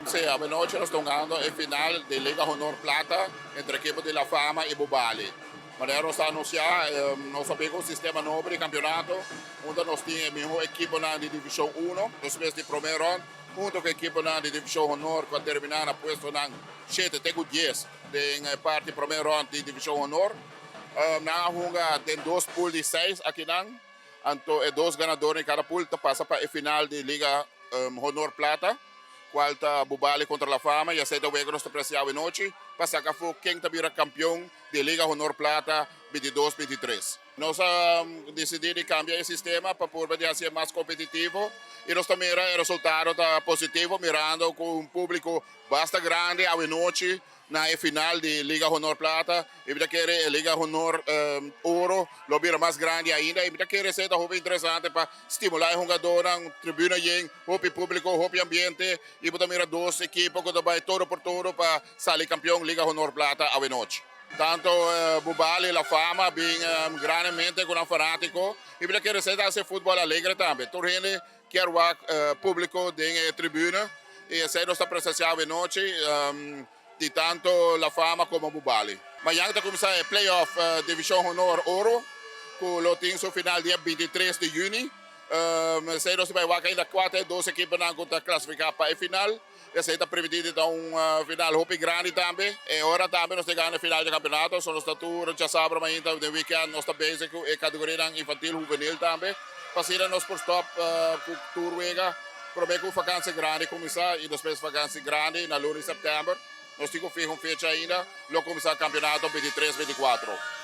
Si, anochi nos ta hungando e final di Liga Honor Plata entre ekipo di La Fama y Bubali. Manera nos a anuncia, nos a bin cu un sistema nobo di campeonato, unda nos tin e miho ekiponan di Division 1, despues di prome rond, hunto cu ekiponan di Division Honor cu a termina na puestonan 7 te cu 10 den e parti prome rond di Division Honor. Nan a hunga den dos pool di 6 akinan, anto e dos ganador di cada pool ta pasa pa e final di Liga Honor Plata, cual ta Bubali contra La Fama, y esey ta wega nos ta precia anochi pa saca afo ken ta bira campeon di Liga Honor Plata 22-23. Nos a dicidi di cambia e sistema pa purba di haci mas competitivo y nos ta mira e resultado ta positivo, mirando cu un publico basta grandi anochi na e final di Liga Honor Plata, y mi ta kere e Liga Honor Oro lo bira mas grandi ainda, y mi ta kere esey ta hopi interesante pa stimula e hungadornan, tribuna yen, hopi publico, hopi ambiente, y bo ta mira dos ekipo cu ta bay todo por todo pa sali campeon Liga Honor Plata anochi. Tanto Bubali y La Fama bin grandemente cu nan fanatico, y mi ta kere esey ta haci futbol alegre tambe. Tur hende kier wak publico den e tribuna, y esey nos ta presencia anochi di tanto La Fama como Bubali. Mañan ta cuminsa e playoff Division Honor Oro, cu lo tin su final dia 23 di juni. Esey nos ta bay wak ainda 4 dos ekiponan cu ta clasifica pa e final. Esey ta permiti ta un final hopi grandi tambe. E ora tambe nos ta gana final di campeonato, so nos ta tur diasabra mainta den weekend nos ta bezig cu e categoria infantil juvenil tambe. Pa asina nos por stop cu tur wega, prome cu vakantie grandi cuminsa y despues vakantie grandi na luna di september. Nos tin cu fiha un fecha ainda, lo cuminsa campeonato 23-24.